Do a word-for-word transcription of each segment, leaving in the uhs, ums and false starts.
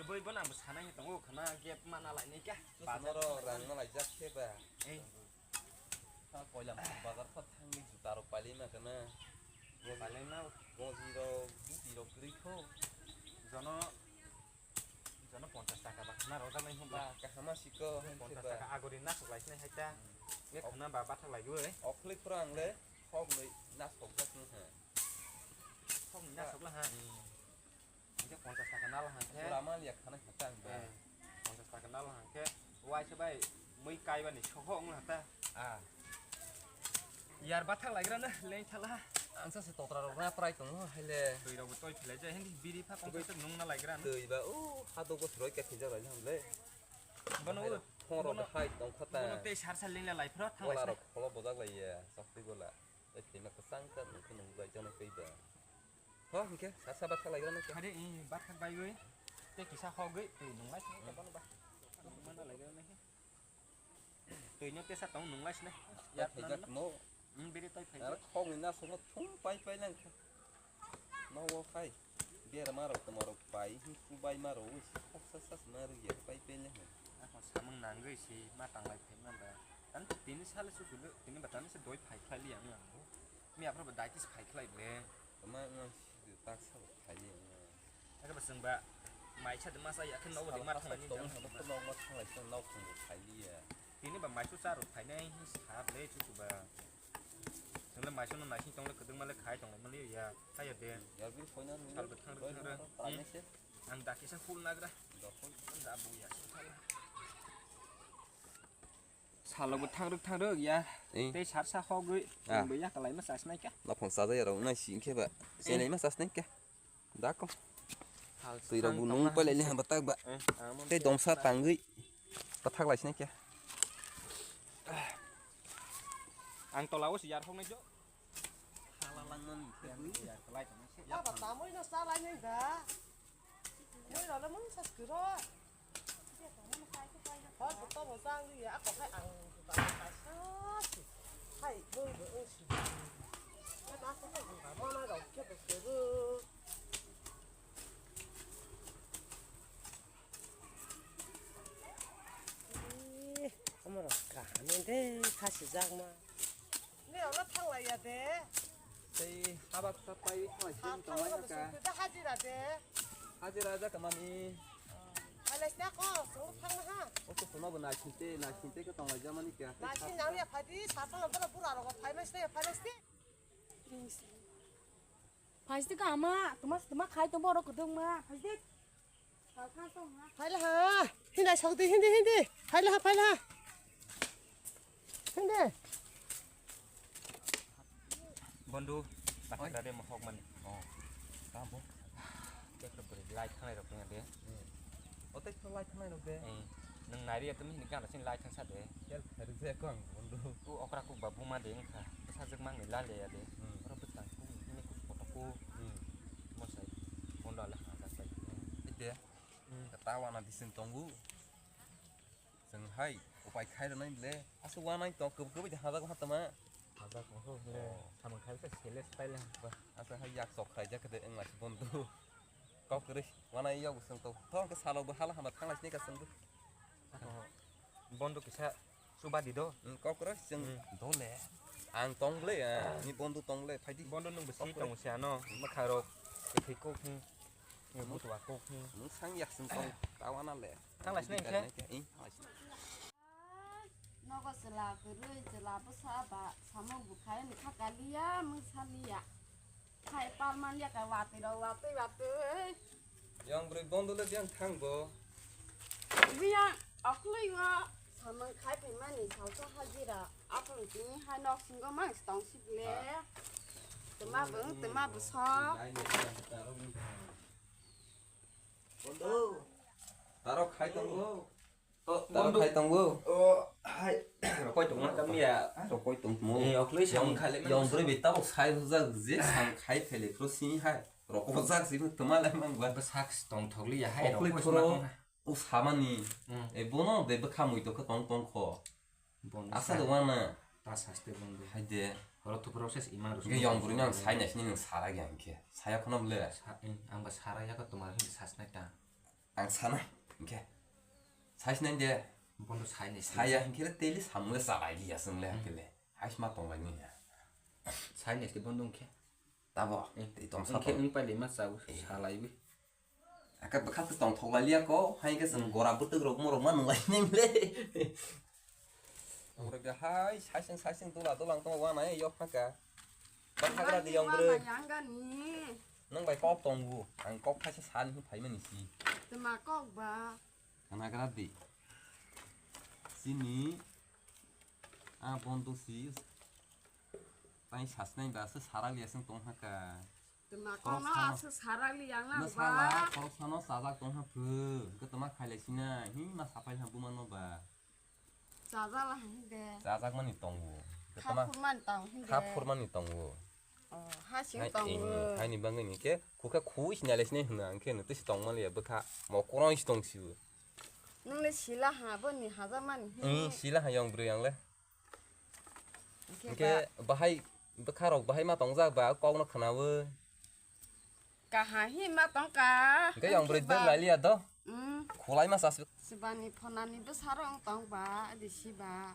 Boi bono ang bo sanai tongo khana gap mana lainai kha. Bazar oro rang ma laijak khe ba. Ei. Ha koila bazar kha thangwi juta rok pailai ma khana. Pailai ma. Goji rok, juti rok kwrwi kho. Jono, jono ponchas taka ba khana rojak nai hwnba. Kahama siko hwn khe ba. Ponchas taka agori nasuk lai sinai hai ta. Hmm. Ye khana ba bathak lai goi. Okhli phura ang le khok nui nasuk jak nung ha. Khok nui nasuk la ha. Hmm. Hingke ponchas taka nal hangke. Pura mal ya khana kha tang ba. Eh, ponchas taka nal hangke. Waisa bai mui kaiba ni soho wng hata. Ah. Yar bathak lagira na leng thala. Angsa se totra rok na prai tong no haile. Twi rok toi philai jai hindi biri pha kong se nung na lagira na. Twi ba o hado go sroi ka khinja lai ham le. Bono phoro bono hai tong khata. Bono tei sar sar leng la lai phro thang lai. Gola rok kholo bojak lai ya. Sakti gola. Tei thina kwchang ka nung kheno nung lai jana tei ba. Ho, hingke, sa, sa bathak lai gana khe. Hade, eh, bathak bai oi. Te kisa hogoi, twi nung lai sini, hmm, tebang ba. Mana lai gana khe. Twi no tesa tong nung lai sini. Ya, ya, phaijak no. Hmm, biri tai phaijak. Ar khogni na songo thum pai pai lang khe. No wo khai. Ber ma rok tamo rok pai, hi ku bai ma rok, ui, khok sa sa ma rok ya pai pai lang. Ako samung nangoi si, ma tang lai phai ma ba. Tan tini sale su sulu, tini ba tan se doi phai khlai li ang ang. Mi aphro ba daitis phai khlai ble. Tama wng si tak sa phai li ang. Aga ba seng ba mai sa de ma sa ya khe no de ma thang ni jang. Nok ma thang lai seng nok thang phai li ya. Tini ba mai su sa ro phai nai hi sa ble chu chu ba. Seng le mai su no nai sing tong le kwdwng ma le khai tong le ma li ya. Hai ya de. Ya bi phai na ni. Sal bwthang rwthang rw. Ang da kisa hul nagra. Ang da bu ya sung khala. Salo bo thangrwk thangrwk ya. Eh. Tei sar sa hogwi. Ah. Bo ya kalai ma sasnai kha. Nokhong sajaya rok nai si khe ba. Eh. Chenai ma sasnai kha. Da ko. Twi rok bu nung pai lai ni hamba tak ba. Eh, ang tei domsa tangwi. Pathak lai sinai kha. Ang tola o si yar hoknai jo. Hala lang nani. Yar kalai tong se. Ya ba tamoi no sa lai nai da. Moi role mung sas kuro. Hor buto bo jang ri ya, ako khai ang buto bo kaisa si. Hai, bung bo ung si. Hai, ma ko khai buto bo na rok khe bo khe ru. Ih, omo rok kaham de, khasi jak ma. Ni oro thang lai ya de. Tei habak sa pai thanglai sini tong lai ka. Hajira de. Hajira ja kamani. Halai sta ko, so thang na ha. O to sono bo nai sinte, nai sinte ko tong lai jamani kya. Nai sin nang ya phadi, sa pa lo bora bora ro phai mas te, phai mas te. Phai ste ka ama, tuma tuma khai tong boro kudung ma, phai ste. Phaila ha. Hindi, hindi, hindi. Phaila ha, phaila ha. Hindi. Bondu, bathak da de mohok mani. Oh. Tamo. Kek to beri lai thangnai rok de. Hmm. O tek to lai thangnai rok de. Eh, nang nari atum hindi gana sin lai thangsa de. Kel khari je kong bondu. U okra ku babu ma de engkha. Sajak mang ni lale ya de. Hmm. Oro bwskang ku hindi ku koto ku. Hmm. Mosai. Bondu ale ha jak pai. Ite. Hmm. Kata wana bising tongo. Chwng hai upai khai rwnai le. Aswk wanai tong kwbwi kwbwi de hajak hatama. Hajak mokho le. Oh. Samung khai se sele style ba. Aswk hai yak sok khai jak de wng lai bondu. Kok kwrwi wanai yok chwng to. Thong ke salo bo hala hama thang lai sini ka chwng. Oh. Bondu kisa. Chuba di do. Hmm, kok ro chwng. Hmm. Dole. Ang tong le, ah, ni bondu tong le, phai di. Bondu nung bisi tong si ano, mwkhang rok, ethai kok ni, ni butua kok ni. Nung sang yak sing tong, tawana le. Thang lai sini khe? Eh, thang lai sini. Nogo chwla kwrwi, chwla bwsa ba, samung bukhai ni kha kaliya, mung saliya. Khai palman ya ka watwi rok watwi watwi. Yang bwrwi bondo le yang thang bo. Biyang aklwi o samung khai phaimani salsa hajira. Aphang tini hai nok singo mang stong sibile. Ah. Tuma bwng, tuma bwsok. Nai ni thang ta rok ni thang. Bondo. Tarok khai tongo. Oh, tamo bondu khai tongo. Oh, hai. Rokoi tongma tamya. Ah, rokoi tongmo. Eh, okloi samung khai le yang mano bwrwi sama. Bi tamo sai rujak je samung khai phele pro sini hai. Rokojak je tuma lai mang ba. Bwsak tong thokli ya hai okloi rokoi pro tongma. U samani. Hmm. E bono de bwkha mui to khe tong tong kho. Bono asa sa-, de wana. Ta saste bondu. Hai de. Oro thupro ses iman rus. Yang bwrwi nang sai nai sini nang sara yang khe. Saya khono ble. Sa-, eh, ang ba sara ya ko tomar hin sas nai ta. Ang sanai, hwnkhe. Sais nai de. Bono sai nai. Saya hwnkhe le teli samung le chalai liya chwng le hwnkhe le. Hais ma tong lai ni ya. Sai nai de bono hwnkhe. Tabo, eh, tei tong sa hwnkhe tong. Wng pai le ma chao, eh, salai bi. Aka bwkha tong thok lai liya ko, hai khe chwng gora bwtwk rok mo rok ma nung lai ning le. Oro ke hai, saising, saising, dula, dula, ang tongma wana, eh, yok haka. Bak hagra di yong bro. Yang gani. Nang bai kok tong bu, ang kok kaisa san hi phai mani si. Tma kok ba. Kana gra di. Sini. Ah, bontu si. Tai sasnai ba se sarak liya sing tong haka. Tma khorok kono sano. Aswk sarak li yang lang ba. Masala, khorok sano chajak tong ha phu. Hwnkhe tma khailai sina, hi ma sapai ha buma no ba. Chajak la hin de. Chajak mani tongo. Hwnkhe tma khap phurmani tong hin de. Khap phurmani tongo. Oh, ha sing tongo. Hai, eh, haini bangwi ni khe, khukhe khui sina le sini hwna, hwnkhe no tisi tong mali ya bwkha, mo koroi si tong sibo. Nung le sila ha, bo ni haja mani hin. Hmm, sila ha yong bwrwi ang le. Hwnkhe bahai bwkha rok bahai ma tongjak ba kok no khwnawi. Kaha hi ma tongka. Hwnkhe yang bwrwi dwr lai liya do. Hmm. Khulai ma sas. Sibani phonani bwsa rok tong ba di si ba.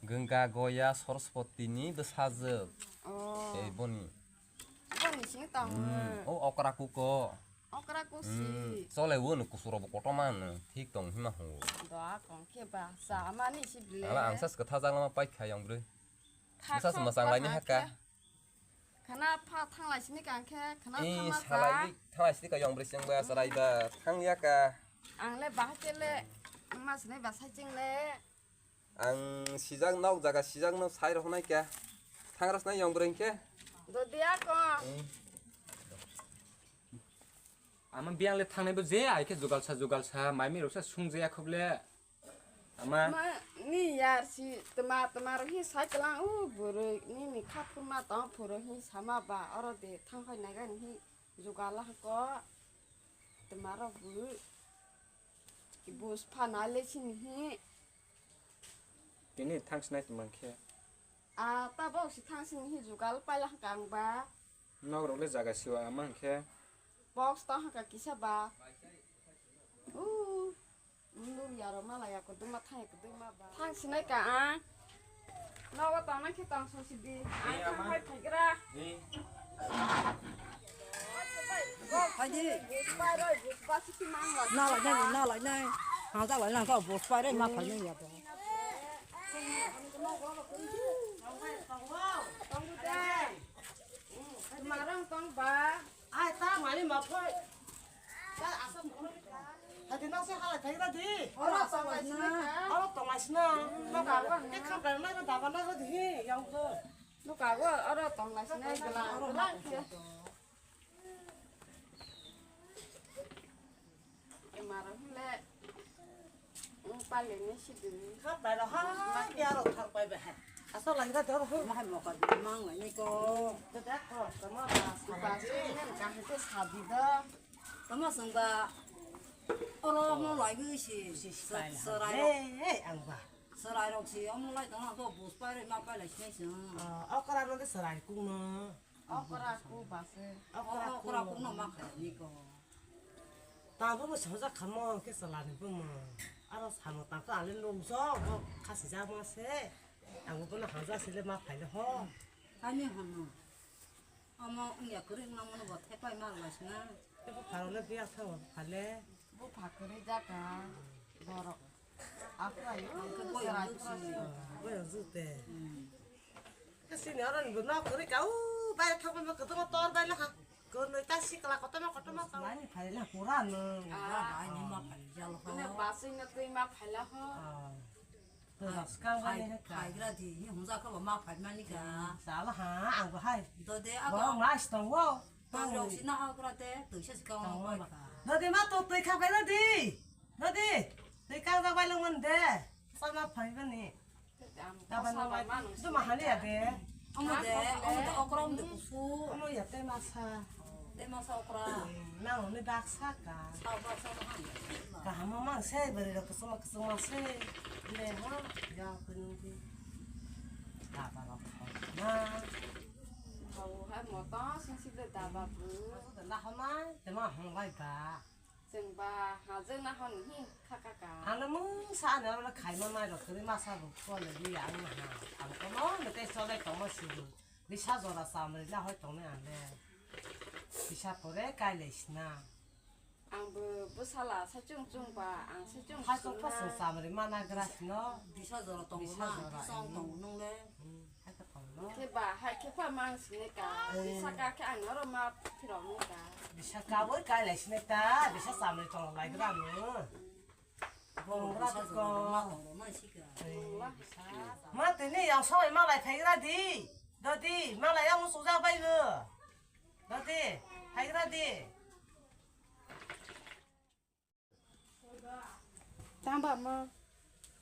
Ganga Goya Saraswati ni bwsajwk. Oh. Ei boni. Boni sing tong. Hmm. O okra kuko. Okra kusi. Hmm. Chole wo no kusuro bo kotorma no thik tong hima ho. Doa kong khe ba sa mani si bile. Ala ang sas kwtha jang lama pai kha yang bwrwi. Bwsa se mwchang lai ni haka. Khana pha thanglai sini kang khe khana. Eh, thanglai salai sa. Thanglai sini ka yong bwrwi sing ba sarai ba thang ya ka. Ang le bahai khe le ma sini ba sai ching le. Ang sijak nok jaga sijak nok sai rok nai kya. Thangras nai yong bwrwi khe. Dodiya ko. Hmm. Ama biyang le thangnai bo je ai khe jugal sa jugal sa mai mi rok sa sung je ya khub le. Ama. Ma ni yar si tma tma rok hi sai tlang u bwrwi ni ni kha phur ma tong phuru hi sama ba oro de thang phai nai gani hi jugal ha ko tma rok bu. Bus phana le sini hi. Tini thang sinai tongmang khe. A, tabok si thang sini hi jugal paila hwnkha ang ba. Nok rok le jaga siwa ama hwnkhe. Box tong hwnkha kisa ba. U, mundur yaro mala ya koduma thang ya koduma ba. Thang sinai ka ang. Nogo tongna khe tong song sidi. Ang thang phai phaigra. Phaidi. Nalainai, nalainai. Hangjaklainai, kok bus pairwi ma phainai ya bo. Marang tong ba. Ai, ta mani ma phai. Ta asam phai. Hati nasi halai thai ra di. Oro tong lai sini. Oro tong lai sini. Noka go. Ke kham lai na da ba na go di. Yang go. Noka go, oro tong lai sini gela. Oro gela. Emaro hile. Pale ni sidi. Kha bai ro ha, ya ro thar pai bai hai. Asa lai da dor ho. Mahai moka mang lai ni ko. Da da ko, tama ba. Ba se ne ka he te sadi da. Tama sung ba. Oro mo lai gi si. Si pai. Serai ro. Eh, eh, ang ba. Serai ro si, omo lai tong to bus pai re ma pai lai si si. Ah, okra no de serai kung no. Okra ku ba se. Okra ku no ma khai ni ko. Tabo bo soja khamo ke salani bo mo. Aro samo ta ka ale lung so bo khasi ja ma se. Ang bo na haja sile ma phai le ho. Ani hano. Amo ungya kuri na mo bo the pai ma la sna. Te bo pharo le biya tha phale. Bo phakri ja ka. Borok. Aphra yo. Ang ke boyang serai ju phra si. Boyang ju te. Hmm. Ke sini oro ni bo nok kuri ka u bai thang ma ka to tor bai la ha. Ko noi ta si kala koto ma koto ma ka. Mani phai la pura no. Ah. Ba bai ni ma phai ja lo. Kone basui na tui ma phai la ho. Ah. To ras ka ba ni ha ka. Phai gra di ni hung ja ka ba ma phai mani ka. Sa la ha ang ba hai. Do de a. Bo ngas tong wo. Tang rok si na ha gra te tui sa si ka ma phai ka. Do de ma to tui kha bai la di. Dodi, tei kang jak bai lwng mani de. Sama phai bani. Tabani bai. Duma hani ya de. Omo de, omo de okra omo de kusu. Omo ya tei masa. Tei masa okra. Nang ni baksa ka. Sa baksa ma hani. Kaham ma mang se bari rok kusuma kusuma se. Le ha, ya kunu ki. Daba rok na. Hau hai moto sing si de daba bu. Na hama, tema hong bai ba. Chwng ba hajwk na hwn hi kha kha ka. Ano mung sa ano oro khaima mai rok kwrwi masa bo phone di ang ha. Ang kono no tei cholai tongma sidu. Bisa jora samri na hoi tongnai ang le. Bisa pore kai lai sina. Ang bo bwsala sa chung chung ba ang sa chung. Ha chung pa sung samri mana gra sino. Bisa jora tong Bisa na, jora, bisa hmm. Tong nung le. Hmm. Hai khe tongno. Khe ba, hai khe pha mang sini ka. Eh. Bisa ka khe ang oro ma phirok ni ka. Bisa ka boi kai lai sini ta, bisa samri tong lai gra no. Bong gra ko. Ma tini yang soi ma lai thai gra di. Dodi, ma lai yang sujak bai no. Dodi, thai gra di. Tang ba ma.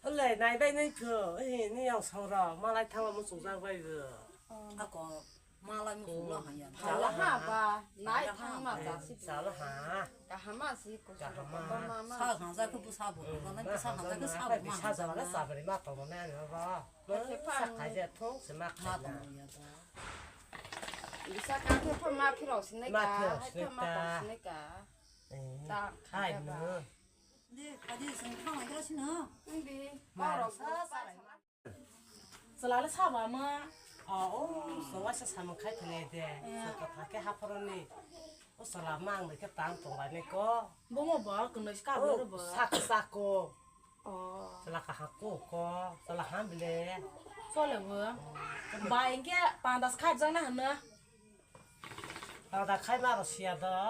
Hole, nai bai nai kho, eh, ni yang song rok, malai thang ba muchung jak bai bo. Ako, malai muchung lo hanya. Hala ha ba, nai thang ma ta si. Sala ha. Kahama si ko. Kahama. Sa hang jak ko sa bo, ko nai sa hang jak ko sa bo ma. Sa ja na sa bari ma to na ni ba. Sa khai ja thong se ma khai na. Bisa ka khe pha ma phiro sinai ka, hai pha ma to sinai ka. Eh, ta hai khai ba. No. De, kadi sing thang lai gra sino. Indi, borok sa sa. Chalale saba ma. Oh, oh, so waisa samung khai thangye de. Eh. So ka thake haphoroni. O sala ma ang de ke tang tong lai ne ko. Bomo ba kunoi ska bo. Sa ka sa ko. Oh. Sala ka ha ko ko. Sala ha bile. Sole bo. Ba inge pandas khai jang na hana. Pandas khai ma ro sia do.